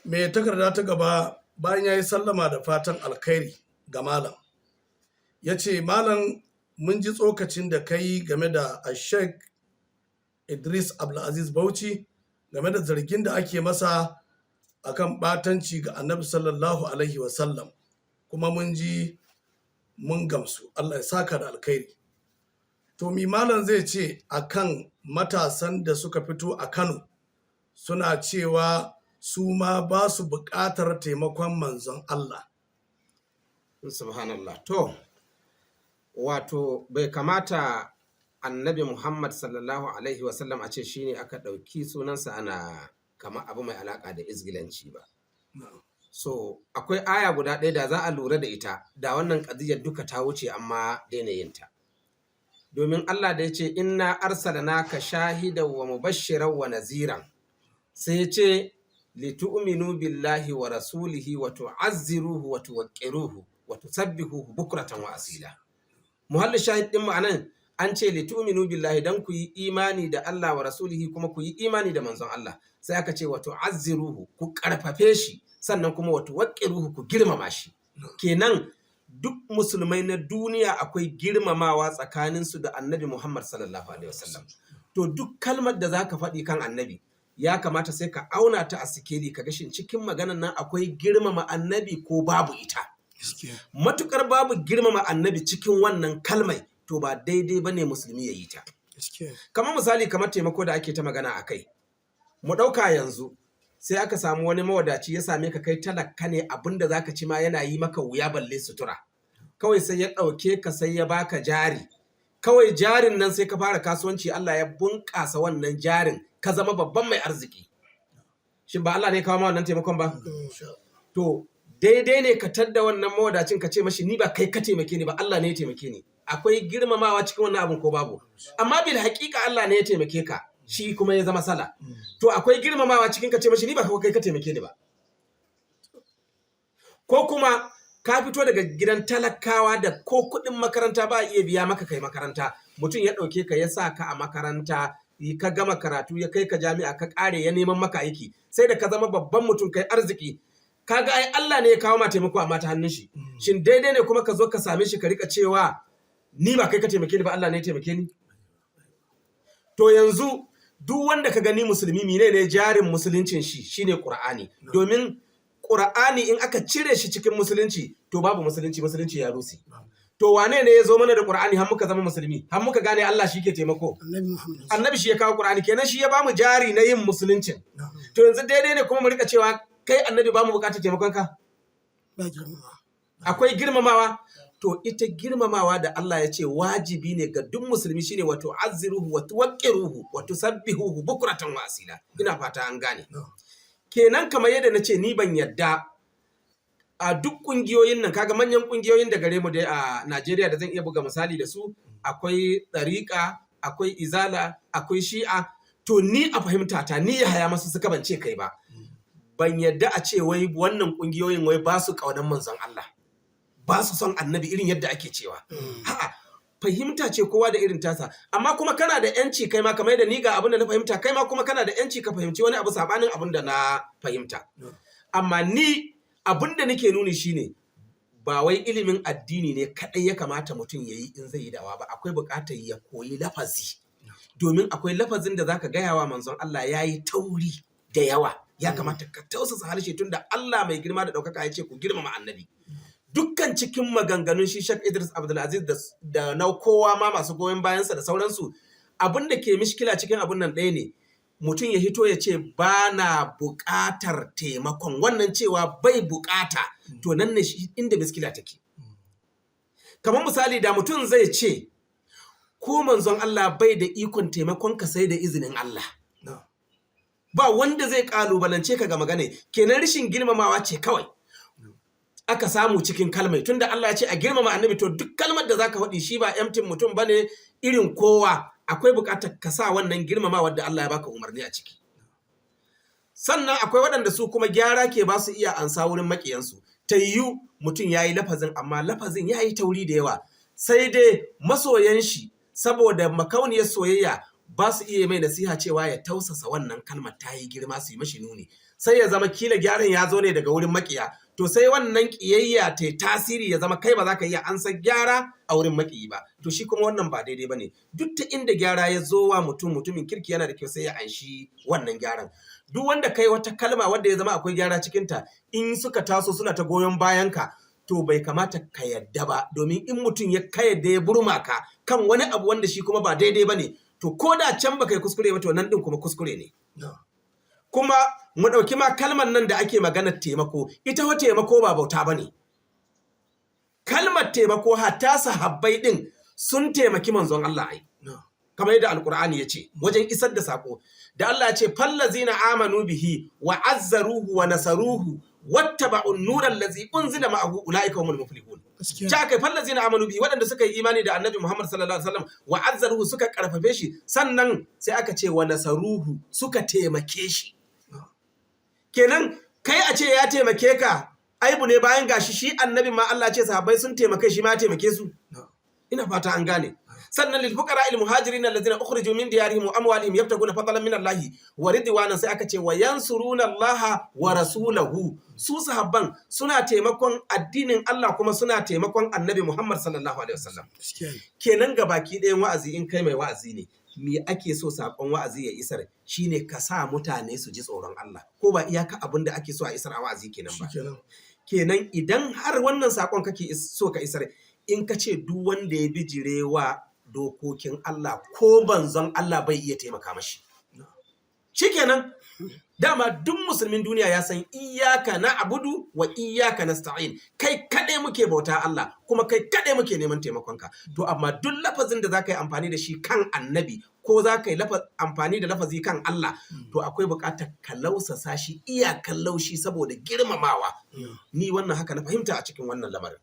Mai takarda ta gaba, bayan ya yi sallama da fatan alkhairi ga malam, ya ce, "Malam, mun ji tsokacin da ka yi game da Sheikh Idris Abdulaziz Bauchi, game da zargin da ake masa akan batanci ga Annabi sallallahu alaihi wasallam, kuma mun ji mun gamsu. Allah ya saka da alkhairi. To, mi malam zai ce akan matasan da suka fito a Kano suna cewa su ma ba su buƙatar taimakon Manzon Allah?" Subhanallah. To, wato bai kamata Annabi Muhammad sallallahu alaihi wasallam a ce shine aka ɗauki sunansa ana kama abu mai alaƙa da izgilanci ba. So akwai aya guda ɗaya da za a lura da ita, da wannan ƙadiyar duka ta wuce amma daina yin ta. Domin Allah da ya ce, "Inna arsalnaka shahidan wa mubashiran wa naziran", sai ya ce, "Litu'minu billahi wa rasulihi wa tu'azziruhu wa tuwaqqiruhu wa tusabbihuhu bukratan wa asila." Muhallin shahid din mu anan, an ce litu'minu billahi, dan ku yi imani da Allah, wa rasulihi, kuma ku yi imani da manzon Allah. Sai aka ce wa tu'azziruhu, ku karfafe shi, sannan kuma wa tuwaqqiruhu, ku girmama shi. Kenan duk musulmai na duniya akwai girmamawa tsakaninsu da Annabi Muhammad sallallahu alaihi wasallam. To, duk kalmar da zaka faɗi kan Annabi, ya kamata sai ka auna ta a sikeli, ka ga shin cikin maganan nan akwai girmama Annabi ko babu ita. Matukar babu girmama Annabi cikin wannan kalmai, to ba daidai bane musulmi ya yi ta. Kamar misali, kamar taimako da ake ta magana a kai, mu ɗauka yanzu sai aka samu wani mawadaci ya same ka, kai talaka ne, abinda zaka ci ma yana yi maka wuya balle sutura. Kawai sai ya ɗauke ka, sai ya baka jari. Kawai jarin nan sai ka fara kasuwanci, Allah ya bunƙasa wannan jarin, ka zama babban mai arziki. Shin ba Allah ne ya kawo ma wannan taimakon ba? To, daidai ne ka tadda wannan mawadacin ka ce mashi, "Ni ba kai ka taimake ni ba, Allah ne ya taimake ni"? Akwai girmamawa cikin wannan abin ko babu? Amma bil haƙiƙa Allah ne ya taimake ka, shi kuma ya zama sala. To, akwai girmamawa cikin ka ce mashi, "Ni ba kai ka taimake ni ba"? Ko kuma ka fito daga gidan talakawa da ko kuɗin makaranta ba a iya biya maka kai makaranta, mutum ya ɗauke ka ya sa ka a makaranta, ka gama karatu, ya kai ka jami'a, ka ƙare, ya neman maka aiki, sai da ka zama babban mutum, kai arziki. Kaga ai Allah ne ya kawo ma taimako amma ta hannun shi. Shin daidai ne kuma ka zo ka same shi ka rika cewa, "Ni ba kai ka taimake ni ba, Allah ne ya taimake ni"? To, yanzu duk wanda ka gani musulmi, mene ne jarin musuluncin shi? Shine Qur'ani. Domin Qur'ani in aka cire shi cikin musulunci, to babu musulunci, musulunci ya ruse. To, wane ne ya zo mana da Qur'ani har muka zama musulmi, har muka gane Allah shi ke taimako? Annabi Muhammad. Annabi shi ya kawo Qur'ani, kenan shi ya bamu jari na yin musuluncin. To, yanzu daidai ne kuma mu rika cewa, "Kai Annabi, bamu bukatar taimakon ka"? Ba girmama. Akwai girmamawa. To, ita girmamawa da Allah ya ce wajibi ne ga duk musulmi shine wa tu'azziruhu wa tuwaqqiruhu wa tusabbihuhu bukratan wa asila. Ina fata an gane. Kenan kamar yadda na ce, ni ban yadda a duk kungiyoyin nan, kaga manyan kungiyoyin da gare mu dai a Najeriya da zan iya buga misali da su, akwai ɗariƙa, akwai Izala, akwai Shi'a. To, ni a fahimta ta, ni ya haya masu suka ban ce kai ba, ban yadda a ce wai wannan kungiyoyin wai ba su ƙaunar Manzon Allah, ba su son Annabi irin yadda ake cewa. A'a, fahimta ce kowa da irin tasa, amma kuma kana da yanci kai ma, kamar yadda ni ga abin da na fahimta, kai ma kuma kana da yanci ka fahimci wani abu sabanin abin da na fahimta. Amma ni abin da nake nuni shine, ba wai ilimin addini ne kaɗai ya kamata mutum ya yi in zai yi da'awa ba, akwai buƙatar ya koyi lafazi. Domin akwai lafazin da zaka gaya wa Manzon Allah ya yi tauri da yawa, ya kamata ka tausasa harshe, tunda Allah mai girma da ɗaukaka ya ce ku girmama Annabi. Dukkan cikin maganganun shi Sheikh Idris Abdulaziz da na kowa ma masu goyon bayansa da sauransu, abin da ke mishkila cikin abun nan ɗaya ne: mutum ya hito ya ce ba na buƙatar taimakon. Wannan cewa bai buƙata, to nan ne shi inda miskila take. Kamar misali, da mutum zai ce ko Manzon Allah bai da ikon taimakon ka sai da izinin Allah, ba wanda zai kalubalance ka ga magana. Kenan rashin girmamawa ce kawai aka samu cikin kalmai, tunda Allah ya ce a girmama Annabi. To, duk kalmar da zaka faɗi, shi ba empty mutum bane irin kowa, akwai buƙatar ka sa wannan girmamawa da Allah ya baka umarni a ciki. Sannan akwai waɗanda su kuma gyara ke ba su iya ansa wurin maƙiyansu. Ta yiwu mutum ya yi lafazin, amma lafazin ya yi tauri da yawa, sai dai masoyan shi, saboda makauniyar soyayya, ba su iya mai nasiha cewa ya tausasa wannan kalmar, ta yi girma, su yi mashi nuni. Saboda Sai ya zama kila gyaran ya zo ne daga wurin makiya, to sai wannan kiyayya ta tasiri, ya zama kai ba za ka iya ansa gyara a wurin makiyi ba. To shi kuma wannan ba daidai bane. Duk ta inda gyara ya zo wa mutum, mutumin kirki, yana da kyau sai ya anshi wannan gyaran. Duk wanda kai wata kalma wanda ya zama akwai gyara cikinta, in suka taso suna ta goyon bayan ka, to bai kamata ka yadda ba, domin in mutum ya ka yadda ya burma ka kan wani abu wanda shi kuma ba daidai ba ne, to ko da can baka yi kuskure ba, to nan din kuma kuskure ne. Kuma mu ɗauki ma kalmar nan da ake maganar taimako, ita wa taimako ba bauta ba ne. Kalmar taimako, hatta sahabbai ɗin sun taimaki manzon Allah ai, kamar yadda Alkur'ani ya ce wajen isar da sako, da Allah ya ce: "Fallazina amanu bihi wa azzaruhu wa nasaruhu wattaba'un nuran lazi unzila ma'ahu ulaika humul muflihun." Ta kai fallazina amanu bihi, waɗanda suka yi imani da Annabi Muhammad sallallahu alaihi wasallam, wa azzaruhu, suka karfafe shi, sannan sai aka ce wa nasaruhu, suka taimake shi. Kenan kai a ce ya taimake ka aibu ne, bayan gashi shi Annabi ma Allah ce sahabbai sun taimake shi, ma ya taimake su. Ina fata an gane. Sannan lil fuqara al muhajirin allazina ukhriju min diyarihim wa amwalihim yabtaguna fadlan min Allah wa ridwanan, sai aka ce wa yansuruna Allah wa rasulahu. Su sahabban suna taimakon addinin Allah kuma suna taimakon Annabi Muhammad sallallahu alaihi wasallam. Kenan ga baki ɗayan wa'azi, in kai mai wa'azi ne, me ake so sakon wa'azi ya isar? Shine ka sa mutane su ji tsoron Allah. Ko ba iyaka abin da ake so a isar a wa'azi kenan ba? Kenan idan har wannan sakon kake so ka isar, in ka ce duk wanda ya bijirewa dokokin Allah ko banzon Allah bai iya taimaka mashi, shikenan. Dama duk musulmin duniya ya san iyyaka na'budu wa iyyaka nasta'in, kai kaɗai muke bauta Allah, kuma kai kaɗai muke neman taimakonka. To amma duk lafazin da zaka yi amfani da shi kan Annabi, ko za ka yi amfani da lafazi kan Allah, to akwai buƙatar ka lausasa shi iyakan laushi saboda girmamawa. Ni wannan haka na fahimta a cikin wannan lamarin.